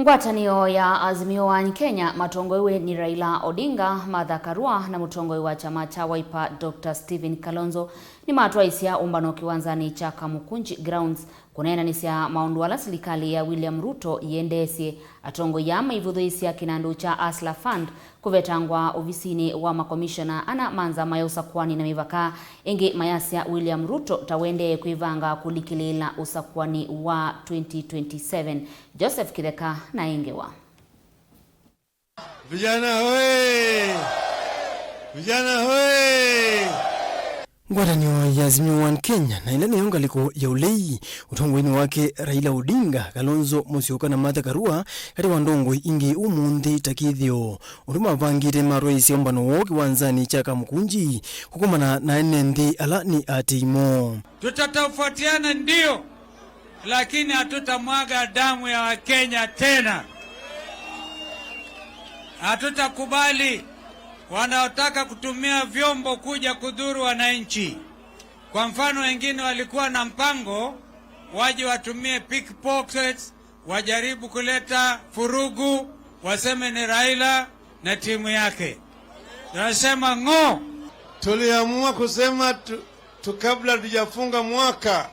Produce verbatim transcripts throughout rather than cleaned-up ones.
Ngwatanĩo ya Azimio One Kenya matongoew'e nĩ Raila Odinga, Martha Karua na mũtongoi wa kyama kya Wiper, Doctor Stephen Kalonzo, nĩmatwaisye ũmbano kĩwanzanĩ kya Kamukunji Grounds kũneenanĩsya maũndũ ala silikalĩ ya William Ruto yĩendeesye. Atongoi aa maivũthũĩsya kĩnandũ kya Hustler Fund kũvetangwa ovisinĩ wa makomishona ana ma nzama ya ũsakũani na mĩvaka. Ĩngĩ mayasya William Ruto ta ũendee kwĩvanga kũlikĩlĩĩla ũsakũani wa twenty twenty-seven. Joseph Kĩtheka na ĩngĩ wa. Vijana hoye! Vijana hoye! Ngwatanĩo ya Azimio One Kenya na ĩla nĩyo ngalĩko ya ũlei ũtongoinĩ wake Raila Odinga, Kalonzo Musyoka na Martha Karua katĩ wa ndongoi ingĩ ũmũnthĩ ta kĩthĩo. Ũndũ mavangĩte matwaĩĩsya ũmbano woo kĩwanzanĩ kya Kamukunji kũkomana na ene nthĩ ala nĩ aatĩĩi moo. Tutatofautiana ndio, lakini hatutamwaga damu ya Wakenya tena. Hatutakubali wanaotaka kutumia vyombo kuja kudhuru wananchi. Kwa mfano, wengine walikuwa na mpango waje watumie pickpockets, wajaribu kuleta furugu, waseme ni Raila na timu yake. Tunasema ng'o. Tuliamua kusema tu, tu kabla tujafunga mwaka,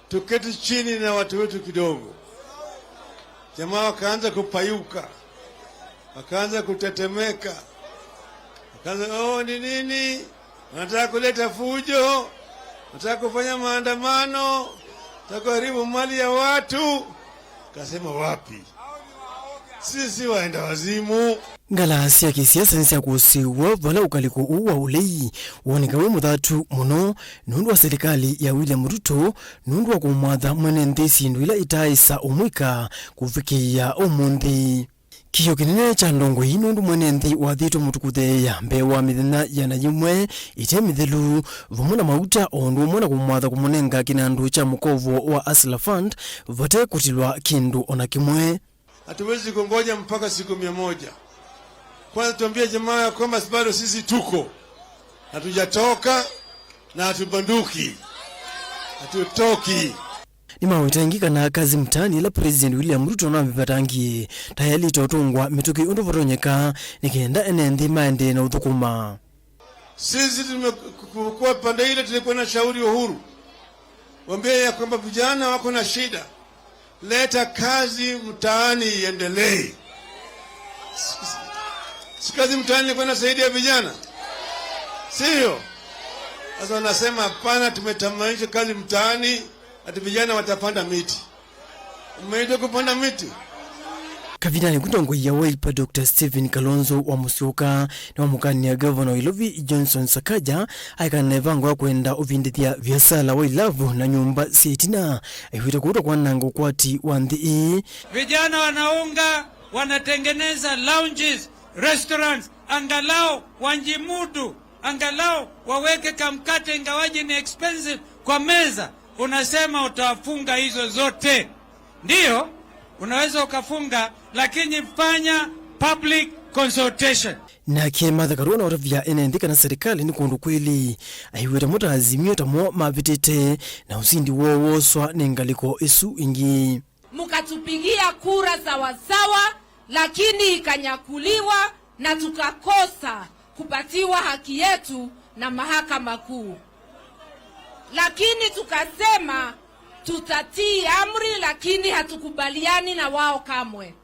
tuketi chini na watu wetu kidogo. Jamaa wakaanza kupayuka, wakaanza kutetemeka, wakaanza, "Oh, ni nini? Wanataka kuleta fujo, wanataka kufanya maandamano, wanataka kuharibu mali ya watu." Kasema, "Wapi? Sisi waenda wazimu." Ngala sya kĩsiasa nĩsyakũsĩĩw'a vala ũkalĩko ũũ wa ũlei woneka wĩ mũthatu mũno nũndũ wa silikalĩ ya William Ruto, nũndũ wa kũmwatha mwene nthĩ syĩndũ ila itaaĩsa ũmwĩka kũvikĩĩa ũmũnthĩ. Kĩĩo kĩnene kya ndongoi nũndũ mwene nthĩ wathĩtwe mũtuku theea mbee wa mĩthenya ĩana yĩmwe ĩte mĩthelu, vamwe na mauta o ũndũ ũmwe na kũmwatha kũmũnenga kĩnandũ kya mũkovo wa Hustler Fund vate kũtilwa kĩndũ o na kĩmwe. Hatuwezi kungoja mpaka siku mia moja. Kwanza tuambie jamaa ya kwamba bado sisi tuko. Hatujatoka na hatubanduki. Hatutoki. Nĩmaweta ĩngĩ kana Kazi Mtaani ĩla President William Ruto navĩvatangie ta yaĩlĩte ũtũngwa mĩtũkĩ ũndũ vatonyeka nĩ kenda ene nthĩ maendee na ũthũkũma. Sisi tumekuwa pande ile, tulikuwa na shauri Uhuru. Waambie ya kwamba vijana wako na shida. Leta Kazi Mtaani iendelee. Si Kazi Mtaani ilikuwa inasaidia vijana? Sio? Sasa wanasema, "Hapana, tumetamanisha Kazi Mtaani, ati vijana watapanda miti." Umeitwa kupanda miti? Kavindanĩ kũ, ndongoi ya Wiper Doctor Stephen Kalonzo wa Mũsyoka nĩwamũkanĩa ngavana wa Ilovi Johnson Sakaja aekana na ĩvango ya kwenda ũvindĩthya viasala wa ilavu na nyũmba sya ĩtina, aiw'ĩte kũu ta kwananga ũkwati wa nthĩ ĩĩ. Vijana wanaunga, wanatengeneza lounges, restaurants, angalau wanjimudu. Angalau waweke kamkate, ingawaje ni expensive, kwa meza, unasema utafunga hizo zote. Ndiyo, unaweza ukafunga, lakini fanya public consultation. Nake Martha Karua naũtavya ene nthĩ kana serikali nĩ kũndũ kwĩlĩ. Aiw'ĩte mũtaazimio ta mo mavĩtĩte, na ũsindi woo woswa nĩ ngalĩko ĩsu ĩngĩ. Mkatupigia kura sawasawa, lakini ikanyakuliwa na tukakosa kupatiwa haki yetu na Mahakama Kuu. Lakini tukasema tutatii amri, lakini hatukubaliani na wao kamwe.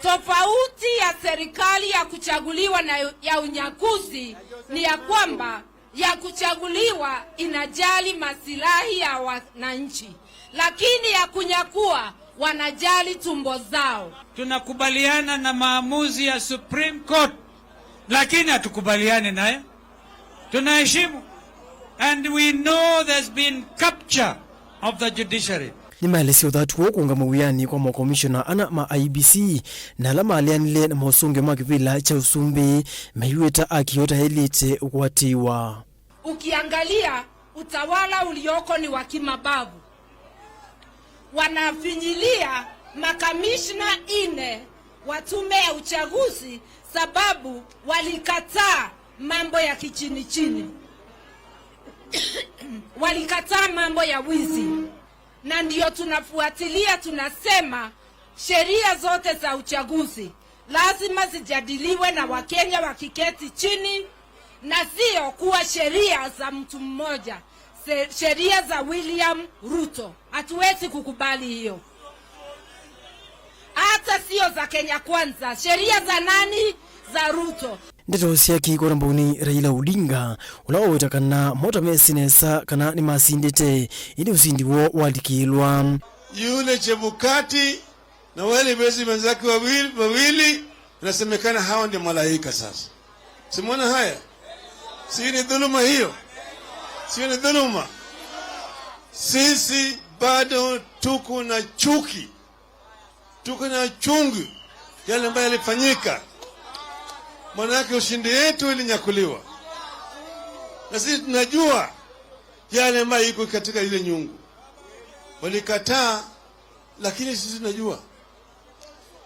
Tofauti ya serikali ya kuchaguliwa na ya unyakuzi ni ya kwamba ya kuchaguliwa inajali masilahi ya wananchi, lakini ya kunyakua wanajali tumbo zao. Tunakubaliana na maamuzi ya Supreme Court, lakini hatukubaliani nayo. Tunaheshimu. And we know there's been capture of the judiciary. Nĩmaelesya ũthatu woo kũũngama wĩanĩ kwa makomishona ana ma I E B C na ala maleanile na mosũngĩo ma kĩvĩla kya ũsumbĩ, maiweta akĩo ta yaĩlĩte ũkwatĩĩwa. Ukiangalia utawala ulioko ni wa kimabavu. Wanafinyilia makamishna ine wa tume ya uchaguzi sababu walikataa mambo ya kichini chini. Walikataa mambo ya wizi. Na ndio tunafuatilia, tunasema Sheria zote za uchaguzi lazima zijadiliwe na Wakenya wakiketi chini, na sio kuwa sheria za mtu mmoja, se-, sheria za William Ruto. Hatuwezi kukubali hiyo. Hata sio za Kenya Kwanza. Sheria za nani? Za Ruto. Ndeto sya kĩko na mbaunĩ Raila Odinga, ũla waweta kana mota mesi nesa kana nĩmasindĩte, ĩndĩ ũsindi woo walikĩlwa. Yule Chebukati na wale bezi wenzake wawili, wawili, inasemekana hawa ndio malaika sasa. Simona haya? Si ni dhuluma hiyo? Sio ni dhuluma? Sisi bado tuko na chuki, tuko na chungu yale ambayo yalifanyika, manake ushindi yetu ilinyakuliwa, na sisi tunajua yale ambayo iko katika ile nyungu. Walikataa, lakini sisi tunajua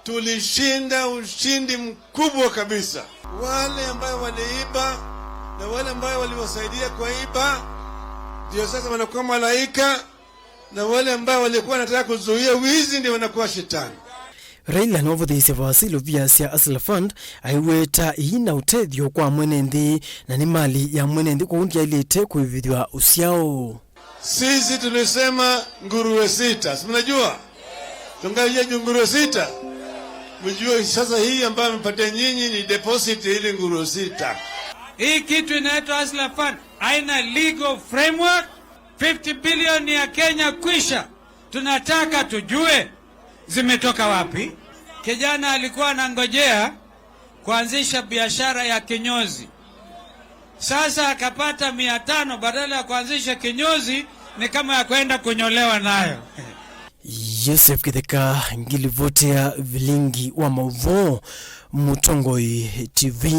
tulishinda ushindi mkubwa kabisa. Wale ambayo waliiba na wale ambayo waliwasaidia kuiba ndio sasa wanakuwa malaika, na wale ambayo walikuwa wanataka kuzuia wizi ndio wanakuwa shetani. Raila nĩwavũthĩĩsye vasila via sya Hustler Fund, aiweta ii na ũtethyo kwa mwene nthĩ, na nĩ mali ya mwene nthĩ, kwoou ndyaĩlĩte kũĩvĩthw'a ũsyao. Sisi tulisema nguruwe sita, si mnajua? Tungalia juu nguruwe sita. Mjue sasa hii ambayo amepatia nyinyi ni deposit ya ile nguruwe sita. Hii kitu inaitwa Hustler Fund haina legal framework. Fifty billion ya Kenya kwisha. Tunataka tujue zimetoka wapi. Kijana alikuwa anangojea kuanzisha biashara ya kinyozi. Sasa akapata mia tano, badala ya kuanzisha kinyozi, ni kama ya kwenda kunyolewa nayo. Joseph Kitheka, ngilivoti ya vilingi wa mauvoo, Mũtongoi T V.